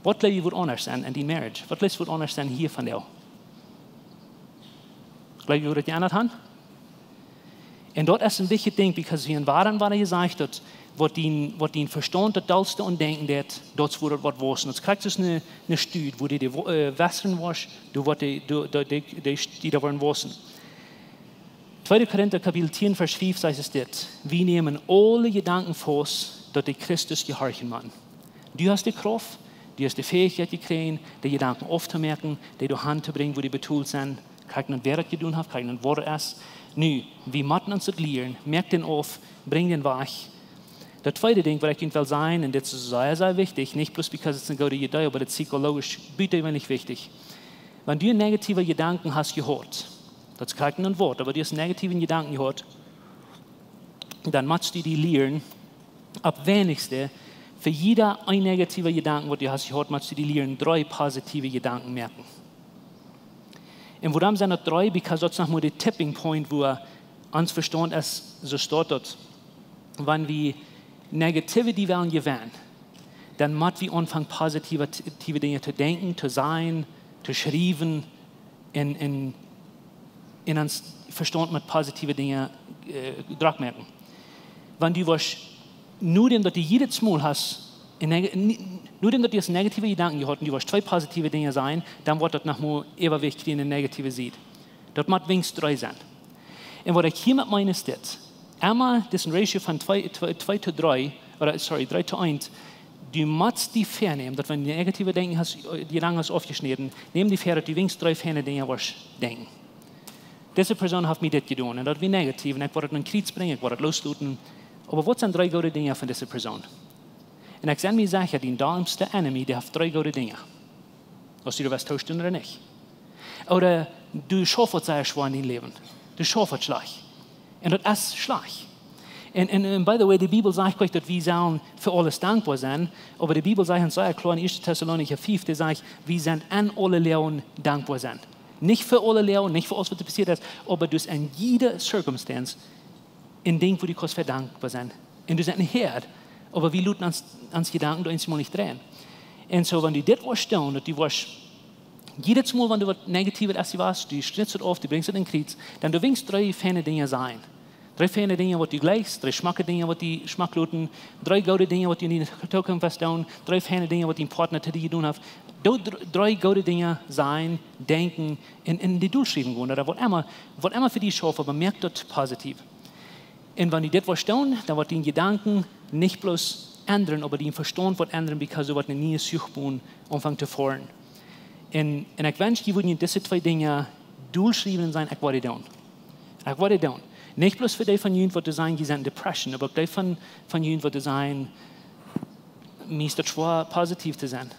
Waut jleew jie wudd aundasch sennen en dee marriage? Waut jleew jie wudd aundasch sennen hia von die? Jleew jie, wudd daut jeendat han? Un daut es een wichtjet Dinkj, because wie haben wada un wada jesajcht, daut waut dien, waut dien Vestaunt daut dollste aun denkjen deit, daut es wua daut woat wausen. Daut es krakjt soo aus ne, ne Stud, wua dee, dee wo-, äh, wässren woascht, doa woat dee, doa, doa, dee, dee Städa woaren wausen. Tweede Korinta Kapitel tieen, Varsch fief sajcht et dit: Wie nämen aule Jedanken faust, daut dee Christus jehorchen motten. Du hast de Krauft, du hast de Fäichkjeit jekjräajen, de Jedanken auftomoaken, dee doa han to brinjen, wua dee betolt sent. Kjikj no wäa daut jedonen haft, kjikj no woo et es. Nu, wie motten ons daut lieren, moak dän auf, brinj dän wajch. Daut tweede Dinkj, waut ekj junt well sajen, un dit es sea, sea wichtich, nich bloos because et es eene goode Idee, oba daut es psychologisch butajeweenlich wichtich. Wan du negative Jedanken hast jehaut, daut es krakjt een Wuat, oba du hast negative Jedanken jehaut, dan motst du die lieren, opp weinichste, fa jieda een negative Jedanken, waut du hast jehaut, motst du die lieren dree positive Jedanken moaken. Un wuarom sent daut dree? Because daut es noch mau de tipping point, wua ons Vestaunt es, soo steit daut. Wan wie negativity wellen jewennen, dan mott wie aunfangen, positive, positive Dinja to denkjen, to sajen, to schriewen, un, un, un ons Vestaunt met positive Dinja, äh, drock moaken. Wan du woascht, nodäm daut du jiedet Mol hast, en neg-, ni-, nodäm daut du hast negative Jedanken jehaut un du woascht twee positive Dinja sajen, dan woat daut noch mau Äwawicht kjrieen en de negative Sied. Daut mott weens dree sennen. Un waut ekj hia met meen es dit. Emma, dit es een Ratio von twee, twee, twee to dree, ooda, sorry, dree to eent. Du motst die väanämen, daut wan du negative Denkjen hast, Jedanken hast aufjeschnäden, näm die väa, daut du weens dree feine Dinja woascht denkjen. Dise Persoon haft mie dit jedonen, un daut wia negativ, un ekj wull et no een Kjriez brinjen, ekj wull et loosloten. Oba waut sent dree goode Dinja von dise Persoon? Un ekj sie mie secha, dien dommsta enemy, dee haft dree goode Dinja. Aus du doa best toostemmen ooda nich. Ooda du schaufst sea schwoa en dien Läwen. Du schaufst schlajcht. Un daut es schlajcht. Un, un, un by the way, de Bibel sajcht nich, daut wie sellen fa aules dankboa sennen, oba de Bibel sajcht ons sea kloa en ieeschte Tessalonicha fief, dee sajcht, wie sellen en aule Loagen dankboa sennen. Nich fa aule Loag, nich fa aules waut doa passieet es, oba dus en jiede circumstance, een Dinkj wua du kaust fa dankboa sennen. Un du sitst nich hia, oba wie loten ons, ons Jedanken doa eensmol nich dreien. Un soo, wan du dit woascht doonen, daut du woascht, jiedet Mol wan du waut Negatiewet es, du woascht, du schnittst daut auf, du brinjst daut en Kjriets, dan du wenjst dree feine Dinja sajen. Dree feine Dinja waut du jlikjst, dree schmocke Dinja waut die schmock loten, dree goode Dinja waut du en de Tookunft woascht doonen, dree feine Dinja waut dien Partner to die jedonen haft. Doo dr-, dree goode Dinja sajen, denkjen un, un de Doolschriewen gonen, ooda waut emma, waut emma fa die schauft, oba moak daut positiv. Un wan du dit woascht doonen, dan woat dien Jedanken nich bloos endren, oba dien Vestaunt woat endren, because du woascht eene niee Suchbon aunfangen to foaren. Un, un ekj wensch, jie wudden dise twee Dinja doolschriewen un sajen: Ekj woa dit doonen. Ekj woa dit doonen. Nich bloos fa dee von junt waut doa sajen, jie sent en depression, oba uk dee von, von junt waut doa sajen, mie es daut schwoa positiv to sennen.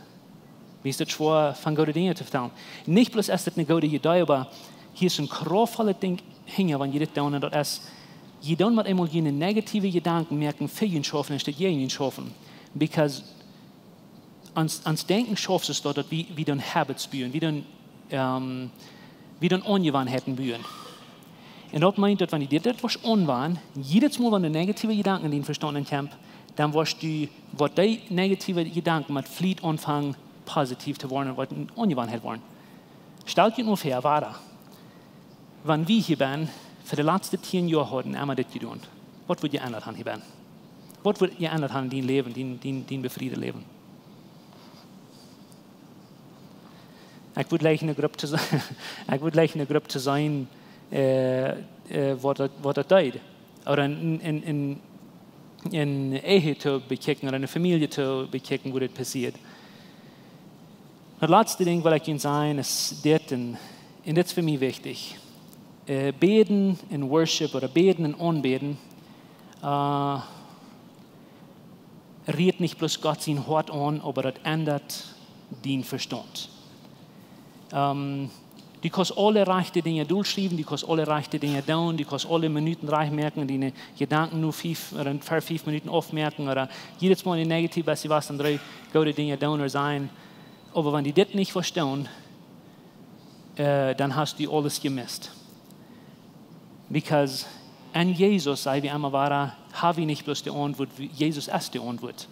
Mie es daut schwoa von goode Dinja to vetalen. Nich bloos es daut eene goode Idee, oba hia es een kraftvollet Dinkj hinja, wan jie dit doonen, un daut es, jie doonen met eemol june negative Jedanken moaken fa junt schaufen, enne Städ jäajen junt schaufen. Because ons, ons Denkjen schauft soo daut, daut wie, wie doonen habits buen, wie doonen, ähm, wie doonen Aunjewanheiten buen. Un daut meent daut, wan du dit, dit woascht aunwanen, jiedet Mol wan negative Jedanken en dien Vestaunt kjemt, dan woascht du, woat dee negative Jedanken met Fliet aunfangen positiv to woaren un woat eene Aunjewanheit woaren. Stalt junt mol väa, wada, wan wie hia benen fa de latste tieen Joa hauden emma dit jedonen, waut wudd jeendat haben hia benen? Waut wudd jeendat haben en dien Läwen, dien, dien, dien befriedet Läwen? Ekj wudd jlikjen eene Grupp to se-, ekj wudd jlikjen eene Grupp to seenen, äh, äh, waut daut, waut daut deed. Ooda een, een, een, een Ehe to bekjikjen, ooda eene Famielje to bekjikjen, wua dit passieet. Daut latste Dinkj waut ekj junt sajen es dit, un, un dit es fa mie wichtich. Äh, bäden un worship, ooda bäden un aunbäden, äh, rieet nich bloos Gott sien Hoat aun, oba daut endat dien Vestaunt. Ähm, du kaust aule rajchte Dinja doolschriewen, du kaust aule rajchte Dinja doonen, du kaust aule Minuten rajcht moaken, diene Jedanken nu fief, ooda ver fief Minuten aufmoaken, ooda jiedet Mol, wan du negativ best, du woascht dan dree goode Dinja doonen ooda sajen. Oba wan du dit nich woascht doonen, äh, dan hast du aules jemist. Because en Jesus, saj wie emma wada, ha wie nich bloos de Auntwuat, wie-, Jesus es de Auntwuat.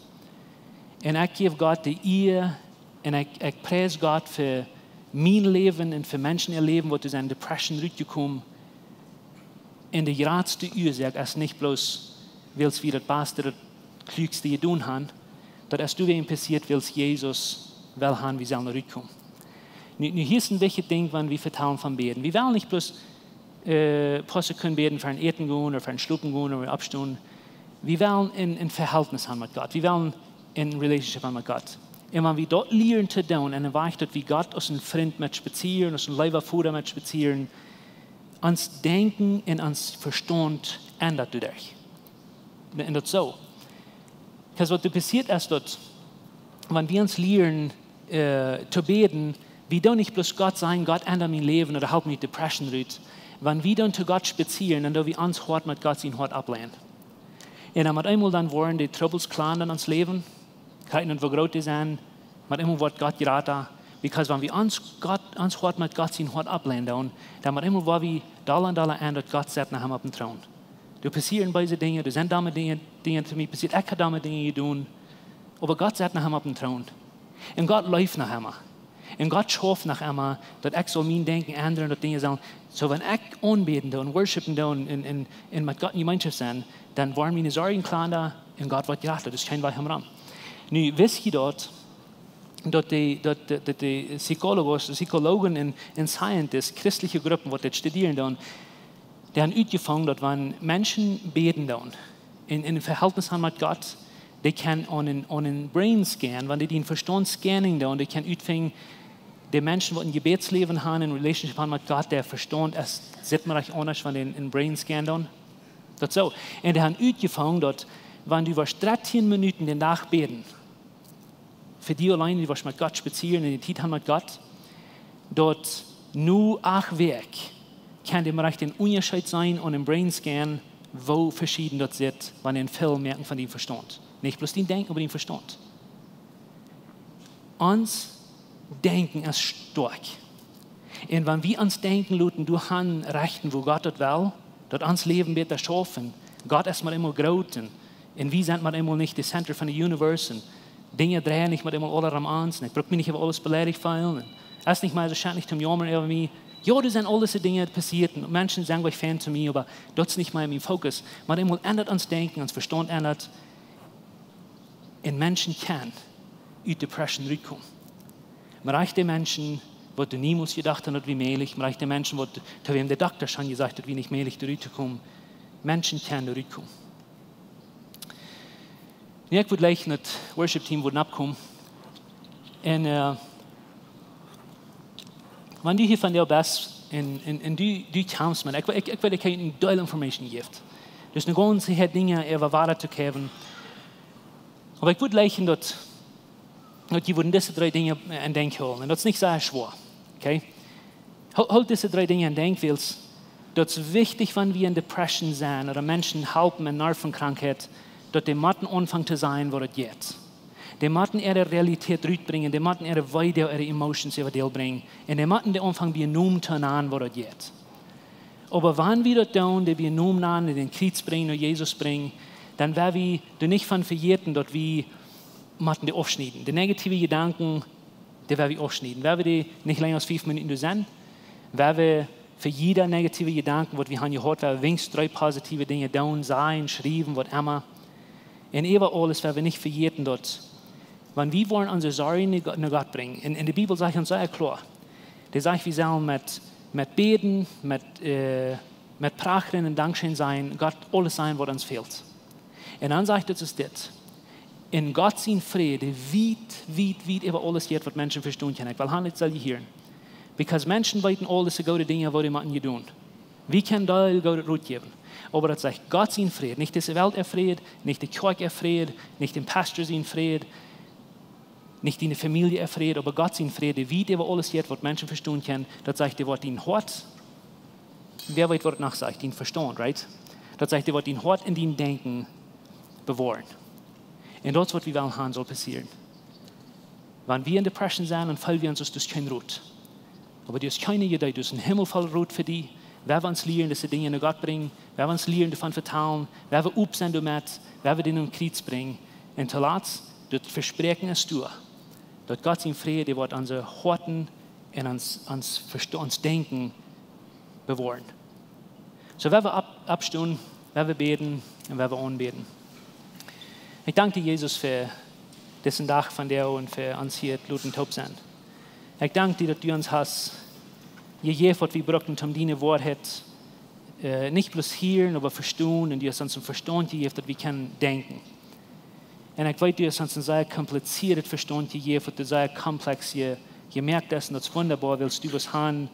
Un ekj jäw Gott de Ea, un ekj, ekj pries Gott fa mien Läwen un fa Menschen äa Läwen, waut ut dise Depression rutjekomen. Un de jratste Uasoak es nich bloos, wiels wie daut baste, daut klukste jedonen haben, daut es doawäajen passieet, wiels Jesus well haben, wie sellen rutkomen. Nu, nu hia es een wichtjet Dinkj, wan wie vetalen von bäden. Wie wellen nich bloos, äh, Posse kjennen bäden fa een Äten gonen ooda fa een Schlopen gonen ooda oppstonen. Wie wellen een, een Vehältnis haben met Gott. Wie wellen eene Relationship haben met Gott. Un wan wie daut lieren to doonen, un dan woat daut, wie Gott aus een Frint met spazieren, aus een leewa Voda met spazieren, ons Denkjen un ons Vestaunt endat doaderch. Un daut soo. Because waut doa passieet es daut, wan wie ons lieren, äh, to bäden, wie doonen nich bloos Gott sajen: Gott, enda mien Läwen ooda halp mie ut Depression rut. Wan wie doonen to Gott spazieren, dan doo wie ons Hoat met Gott sien Hoat oppläajen. Un dan met eemol dan woaren de Trubbels kjlanda en ons Läwen, kjikj nu woo groot dee sent, met eemol woat Gott jrata. Because wan wie ons Gott, ons Hoat met Gott sien Hoat oppläajen doonen, dan met eemol woa wie dolla un dolla en daut Gott sett noch emma oppem Troon. Doa passieren beese Dinja, doa sent domme Dinja, Dinja to mie passieet, ekj hab domme Dinja jedonen, oba Gott sett noch emma oppem Troon. Un Gott leeft noch emma. Un Gott schauft noch emma, daut ekj saul mien Denkjen endren, daut Dinja sellen. Soo, wan ekj aunbäden doo un worshipen doo un, un, un met Gott en Jemeenschoft sennen, dan woaren miene Sorjen kjlanda un Gott woat jrata, daut es kjeen Wajch omrom. Nu, wist jie daut, daut de, daut de, daut de Psychologos, Psychologen un, un Scientists, christelje Gruppen, waut dit studieren doonen, dee haben utjefungen, daut wan Menschen bäden doonen, en, en een Vehältnis haben met Gott, dee kjennen aun een, aun een brain scan, wan dee dän Vestaunt scannen doonen, dee kjennen utfinjen, de Menschen, waut een Jebädsläwen haben, een relationship haben met Gott, de Vestaunt es, sitt mau rajcht aundasch, wan dee een, een brain scan doonen. Daut soo. Un dee haben utjefungen, daut wan du woascht dartieen Minuten dän Dach bäden, fa die auleen, du woascht met Gott spazieren un de Tiet haben met Gott, daut no acht Wäakj kaun mau rajcht een Unjascheet sennen aun een brain scan, woo veschieden daut sitt, wan een Film moaken von dän Vestaunt. Nich bloos dän Denkjen, oba dän Vestaunt. Ons Denkjen es stoakj. Un wan wie ons Denkjen loten doahan rechten, woo Gott daut well, daut ons Läwen bäta schauft, Gott es mau eemol groot un, un wie sent mau eemol nich de Center von the universe un Dinja dreien nich mau eemol aula rom ons un ekj bruck mie nich äwa aules beleidicht feelen un es nich mea soo schrakjlich toom jaumren äwa mie. Jo, doa sent aul dise Dinja passieet un Menschen sent goot Fan to mie, oba daut es nich mea mien Fokus. Mau eemol endat ons Denkjen, ons Vestaunt endat. Un Menschen kjennen ut Depression rutkomen. Mau rajcht de Menschen, waut doa niemols jedocht han, daut wia mäajlich, mau rajcht de Menschen, waut, to wäm de Dokta haud jesajcht, daut wia nich mäajlich doa rut to komen, Menschen kjennen doa rutkomen. Nu, ekj wudd jleichen, daut Worship Team wudd oppkomen. Un, äh, wan du hia vondoag best un, un, un du, du kjamst met, ekj, ekj, ekj weet, ekj hab een Deel information jejäft. Dus nu gaunz hia Dinja äwa wada to jäwen. Oba ekj wudd jleichen, daut, daut jie wudden dise dree Dinja en Denkj hoolen. Un daut es nich soo schwoa. Okay? Hoo-, hoolt dise dree Dinja en Denkj, wiels daut es wichtich, wan wie en Depression sent ooda Menschen halpen en Nervenkrankheit, daut dee motten aunfangen to sajen, waut daut jeit. Dee motten äare Realität rutbrinjen, dee motten äare Weedoag, äare emotions äwa Deel brinjen. Un dee motten dee aunfangen, bie Nomen to nanen, waut daut jeit. Oba wan wie daut doonen, dee bie Nomen nanen, dee en Kjriez brinjen, no Jesus brinjen, dan woa wie doa nich von vejäten, daut wie motten dee aufschnieden. De negative Jedanken, dee woa wie aufschnieden. Woa wie dee nich lenja aus fief Minuten doa sennen. Woa wie fa jieda negative Jedanken, waut wie han jehaut, woa wie weens dree positive Dinja doonen, sajen, schriewen, waut emma. Un äwa aules woa wie nich vejäten, daut, wan wie woaren onse Sorjen no Go-, no Gott brinjen. Un, un de Bibel sajcht ons sea kloa. Dee sajcht, wie sellen met, met Bäden, met, äh, met Prachren un Dankscheen sajen, Gott aules sajen, waut ons fält. Un dan sajcht et, es dit. Un Gott sien Fräd, dee wiet, wiet, wiet äwa aules jeit, waut Menschen vestonen kjennen. Ekj well han, dit sell jie hieren. Because Menschen weeten aul dise goode Dinja, waut dee motten jedonen. Wie kjennen dee goode Rot jäwen. Oba daut sajcht Gott sien Fräd, nich dise Welt äa Fräd, nich de Kjoakj äa Fräd, nich dän Pastor sien Fräd, nich diene Famielje äa Fräd, oba Gott sien Fräd, dee wiet äwa aules jeit, waut Menschen vestonen kjennen, daut sajcht, dee woat dien Hoat, wäa weet, waut et noch sajcht, dien Vestaunt, right? Daut sajcht, dee woat dien Hoat un dien Denkjen bewoaren. Un daut es, waut wie wellen han saul passieren. Wan wie en Depression sent, dan feelen wie ons, daut es kjeen Rot. Oba daut es kjeene Idee, daut es een Himmel voll Rot fa die. Woa wie ons lieren, dise Dinja no Gott brinjen, woa wie ons lieren, doavon vetalen, woa wie op sent doamet, woa wie dän aum Kjriez brinjen. Un toolatst, daut Vespräakjen es doa, daut Gott sien Fräd, dee woat onse Hoaten un ons, ons Vesta-, ons Denkjen bewoaren. Soo, woa wie opp-, oppstonen, woa wie bäden un woa wie aunbäden. Ekj dank die, Jesus, fa disen Dach vondoag un fa ons hia loten toop sennen. Ekj dank die, daut du ons hast jejäft, waut wie brucken, om diene Woarheit, äh, nich bloos hieren, oba vestonen. Un du hast ons een Vestaunt jejäft, daut wie kjennen denkjen. Un ekj weet, du hast ons een sea komplizieetet Vestaunt jejäft, waut sea komplex je-, jemoakt es. Un daut es wundaboa, wiels du west han,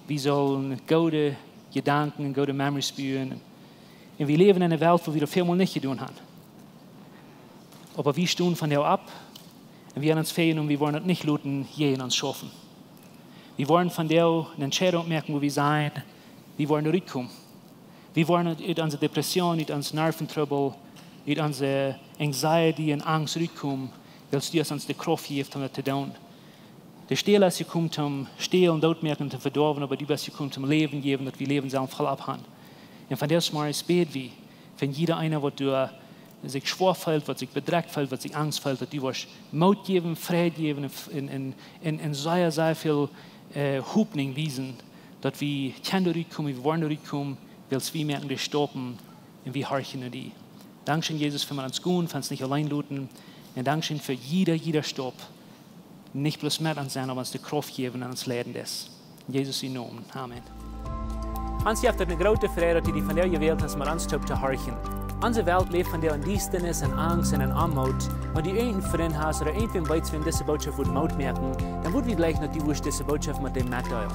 wie sellen goode Jedanken un goode memories buen. Un wie läwen en eene Welt, wua wie daut väl mol nich jedonen han. Oba wie stonen vondoag opp un wie han ons väajenomen, wie woaren daut nich loten jäajen ons schaufen. Wie woaren vondoag eene Entscheidunk moaken, wua wie sajen, wie woaren rutkomen. Wie woaren ut, ut onse Depression, ut onse Nerventrubbel, ut onse Anxiety un Angst rutkomen, wiels du hast ons de Krauft jejäft, om daut to doonen. De Stäla es jekomen, om to stälen, doot moaken, to vedoawen, oba du best jekomen, om Läwen jäwen, daut wie Läwen sellen voll opp han. Un vondoag zemorjes bäd wie fa jieda eena, waut doa sikj schwoa feelt, waut sikj bedrekjt feelt, waut sikj Angst feelt, daut du woascht Moot jäwen, Fräd jäwen un, un, un, un, un sea, sea väl, äh, Hopninj wiesen, daut wie kjennen doa rutkomen, wie woaren doa rutkomen, wiels wie moaken de Staupen un wie horchen no die. Dankscheen, Jesus, fa met ons gonen, fa ons nich auleen loten. Un dankscheen fa jieda, jieda Staup. Nich bloos met ons sennen, oba ons de Krauft jäwen un ons leiden deist. En Jesus sien Nomen. Amen. Ons jeft et eene groote Freid, daut du die vondoag jewält hast, met ons toop to horchen. Onse Welt läft vondoag en Diestanis, en Angst un en Oamoot. Wan du eenen Frint hast ooda irjentwäm weetst, wäm dise Bootschoft wudd Moot moaken, dan wudd wie jleichen, daut du wurscht dise Bootschoft met däm metdeelen.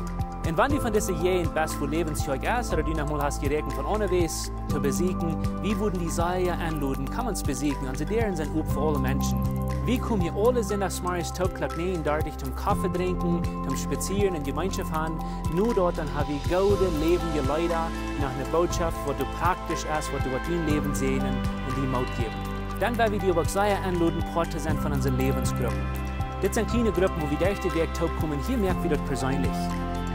Un wan du von dise Jäajent best, wua Läwens Kjoakj es, ooda du noch mol hast jeräakjent von aundawäajes to besieekjen, wie wudden die sea enloden, komm ons besieekjen. Onse Däaren sent op fa aule Menschen. Wie komen hia aule Sindachsmorjes toop Klock näajen dartich toom Koffe drinkjen, toom spazieren un Jemeenschoft han. No daut dan ha wie goode läwendje Leeda, noch eene Bootschoft, waut doa praktisch es, waut doa woat dien Läwen säajnen un die Moot jäwen. Dan woa wie die oba uk sea enloden, Poat to sennen von onse Läwensgruppen. Dit sent kjliene Gruppen, wua wie derch de Wäakj toop komen. Hia moak wie daut perseenlich.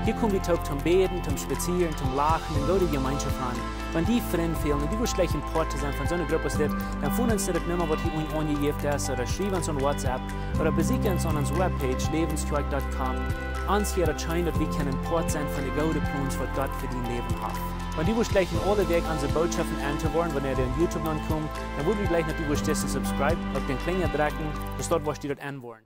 Hia komen wie toop toom bäden, toom spazieren, toom lachen un goode Jemeenschoft han. Wan die Frind fälen un du wurscht jleichen Poat to sennen von soone Grupp aus dit, dan foon ons no de Numma waut hia unjen aunjejäft es, ooda schriew ons aun WhatsApp, ooda besieekj ons aun onse webpage lebenskjoakj dot com. Ons hia daut scheen daut wie kjennen Poat sennen von de goode Plons waut Gott fa dien Läwen haft. Wan du wurscht jleichen aule Wäakj onse Bootschoften en to woaren, wanea dee aun YouTube aunkomen, dan wudd wie jleichen daut du wurscht disen subscribe, opp dän Kjlinja drekjen, soo daut wurscht du daut en woaren.